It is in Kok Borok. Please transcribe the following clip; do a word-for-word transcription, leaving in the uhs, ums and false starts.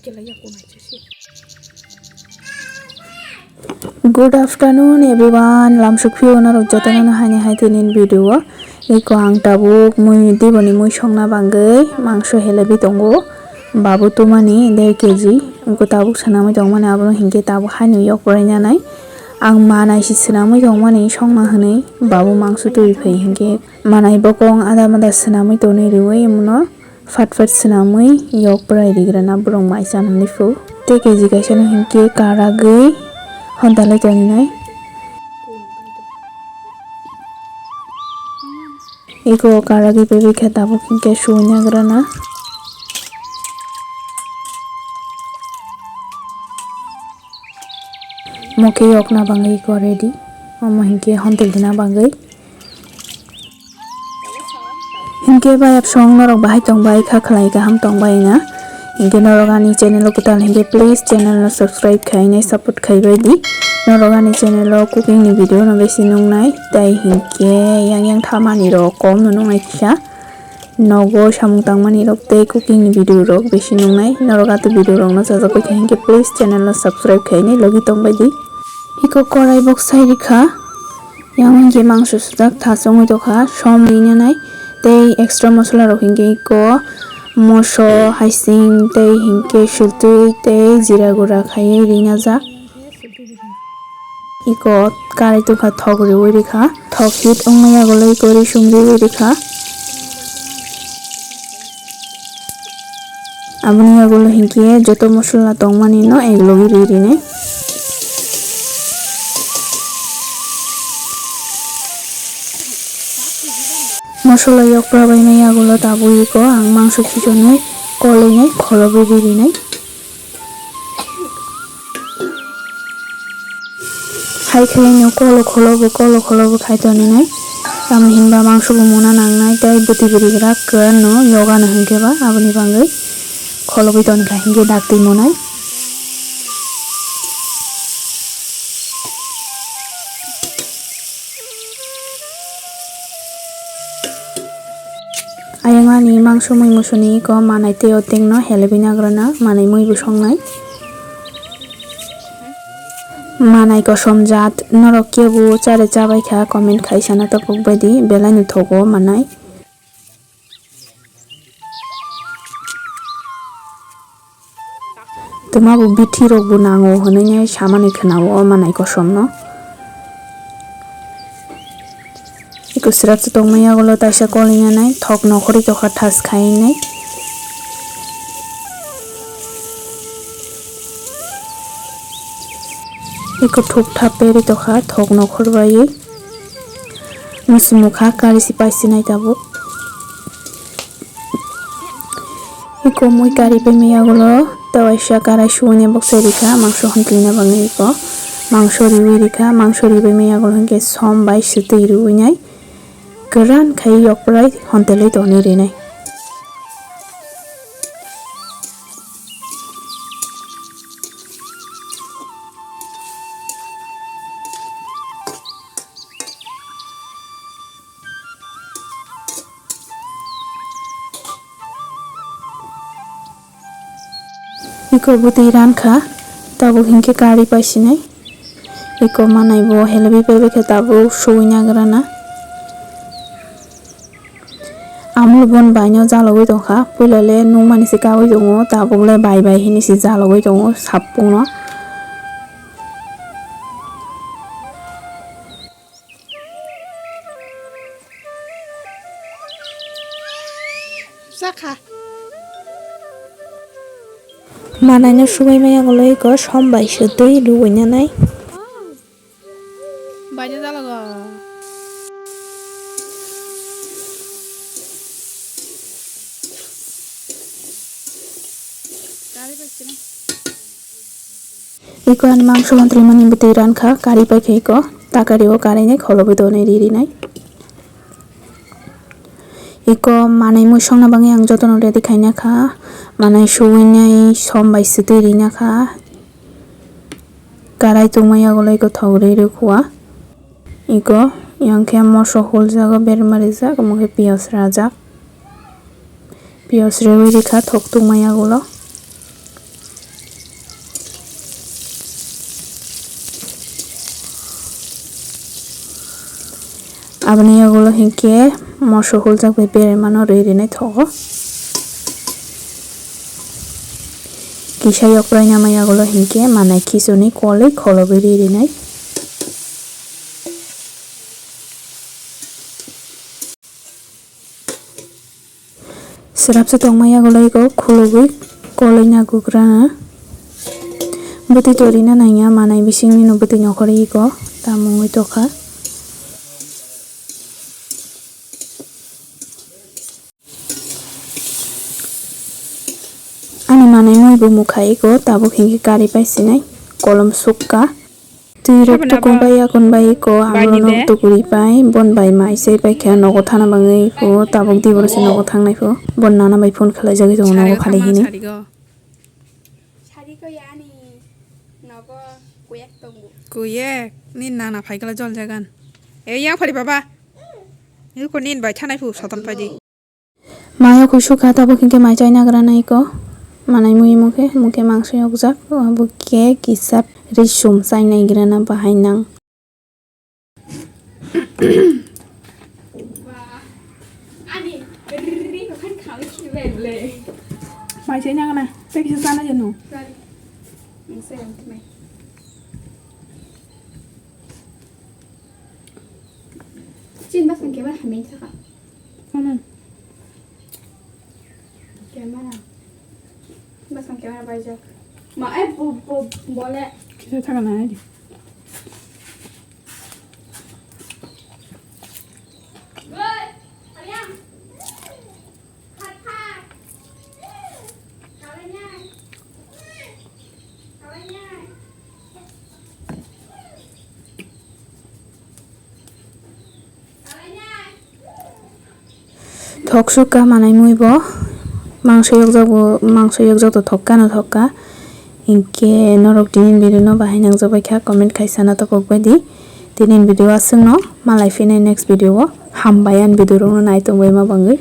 Good afternoon everyone, lamsuk phio norok jotono no haini hai tini video o. Iko ang tabuk mui diboni mui songna bangwi mangso helebi tongo. Babu tumani der keji, iko tabuk swnamwi tongmani abono hinkhe tabuk haino yok porainanai. Ang manai si swnamwi tongmani songna hwnwi babu mangso twi phai hinkhe manai bokong ada mada swnamwi tonwi rwui emono. Phat phat swnamwi yok pwrai rigrana borok mai chanani phu. Tei keji kaisa no hinkhe karagwi hontalwi toninai. Iko karagwi paibai khe tabuk hinkhe suina grana. Mokhe yokna bagwi iko ready. Omo hinkhe hontel dina bagwi. Hinkhe bayapsong norok bahai tongbai kha khlai kaham tongbai na. Hinkhe norok ani channel o kwtal hinkhe please channel no subscribe khainai support khaibai di. Norok ani channel o cooking ni video no besi nungnai tei hinkhe yang yang thamani rok kom no nungnai kisa. Nogo samung tangmani rok tei cooking ni video rok besi nungnai. Norok ato video rok no chajak bai kha hinkhe please channel no subscribe khainai logi tongbai di. Iko korai bok sai rikha. Yang hinkhe mangso sujak thas wngwi tokha, som rinanai tei extra mosola rok hinkhe iko moso, haising tei hinkhe sultwi tei jira gura khaiwi rinajak. Iko karai tongkha, thok riwi rikha, thok hit wngmaya golo iko risum riwi rikha. Aboni yagulo hinkhe joto mosola tongmani no eglogi ri rinai. Mosola yokra bainai yagulo tabuk iko ang mangso khichonwi kolinai kholobo ri rinai. Hai khe no kolo kholobo, kolo kholobo khai toninai. Tamo hinba mangso bo muna nangnai tei bwtwi bwrwi rak kwrwng no yoga no hinkhe ba aboni bagwi kholobwi tonikha hinkhe daktwi monai. Ayang ani mangso mui musuni iko manai tei oteng no helebwi nagrana manai mui bo songnai. Manai kosom jat norok kebo chare chabai kha comment khai sana topok bai di belai no thogo manai. Twma bo bithi rok bo nango hwnwi samani khwnao o manai kosom no. Eko srap se tongmani yagulo taisa kol hinyanai thok nokhorwi tokha thas khainai. Eko thuk thap peri tokha thok nokhor bai. Musi mukha kari si paisi nai tabuk. Iko mui kari pai maya gulo tawaisa karai suwini bokse rikha mangso hantli na bagwi iko mangso riwi rikha mangso riwi maya gulo hinkhe som bai swtwi riwi nai kwran khai yokprai hontelwi tonwi rinai. Iko bwtwi rankha, tabuk hinkhe kari paisinai. Iko manai bo helebwi pebekhe tabuk suwina grana. Amul bon baino jalogwi tongkha, puila le nukmani se kaui tongo, tabuk le bai bai hinwi se jalogwi tongo, sappungno. Sakha. Manaino subai maya goloi ko som bai se twi rwui nanai. Baino jalago. Iko ani mangso mantri mani bwtwi rankha, kari pai khe iko takari o karainai kholobwi tonwi ririnai. Iko manai mui songna bagwi ang jotono ready khaina kha, manai suwinai som bai swtwi rina kha, karai tungma yagulo iko thok rwi rwkhuwa. Iko yang khe moso huljago, berma rijak, omo khe piyaj rajak. Piyaj rewi rikha thok tungma yagulo. Aboni yagulo hinkhe moso huljak bai beremano rwi rinai thogo. Kisa yokprai nama yagulo hinkhe manai khichuni kolwi kholobwi rwi rinai. Swrapsa tongma yagulo iko khulugwi kolwi nagugra. Bwtwi torina nangya manai bisingni no bwtwi nokhorwi iko tamungwi tokha. Ani manai mui bo mukha iko tabuk hinkhe kari pai sinai kolom sukka. Twi rok tukung bai yakun bai iko ang bono tukuri pai bon bai mai sei pai khe nogo thana bangwi iko tabuk di borok se nogo thangnai pho bon nana bai phone khlai jagwi tongo nogo khali hini. Sari ko yani nogo kuyek tongo. Kuyek ni nana phai kala jol jagan. E yang phari baba. Ni ko nin bai thanai pho soton pai di. Maya kuisu kha tabuk hinkhe mai chaina gra naiko. Manai mui mukhe mukhe mangso yokjak. Abo khe kisa risum chainai grana bahai nang. Ani ri ko khan khawi khibai le. Mai chaina gana. Tei kisa chana jenu. Sorry. Nse ang mai. Chin bas ang kemana haming thaka. Ano. Camera. Bwsang camera baijak. Ma, eh, bo, bo, bole. Kisa thaka na, eh. Thok sukha manai mui bo mangso yokjak bo mangso yokjak to thok kha no thok kha. Hinkhe norok tini video no bahai nangjak bai kha comment khai sana to kok bai di. Tini video aswk no malai phinai next video o hambai ani video rok no nai tong bai ma bangwi.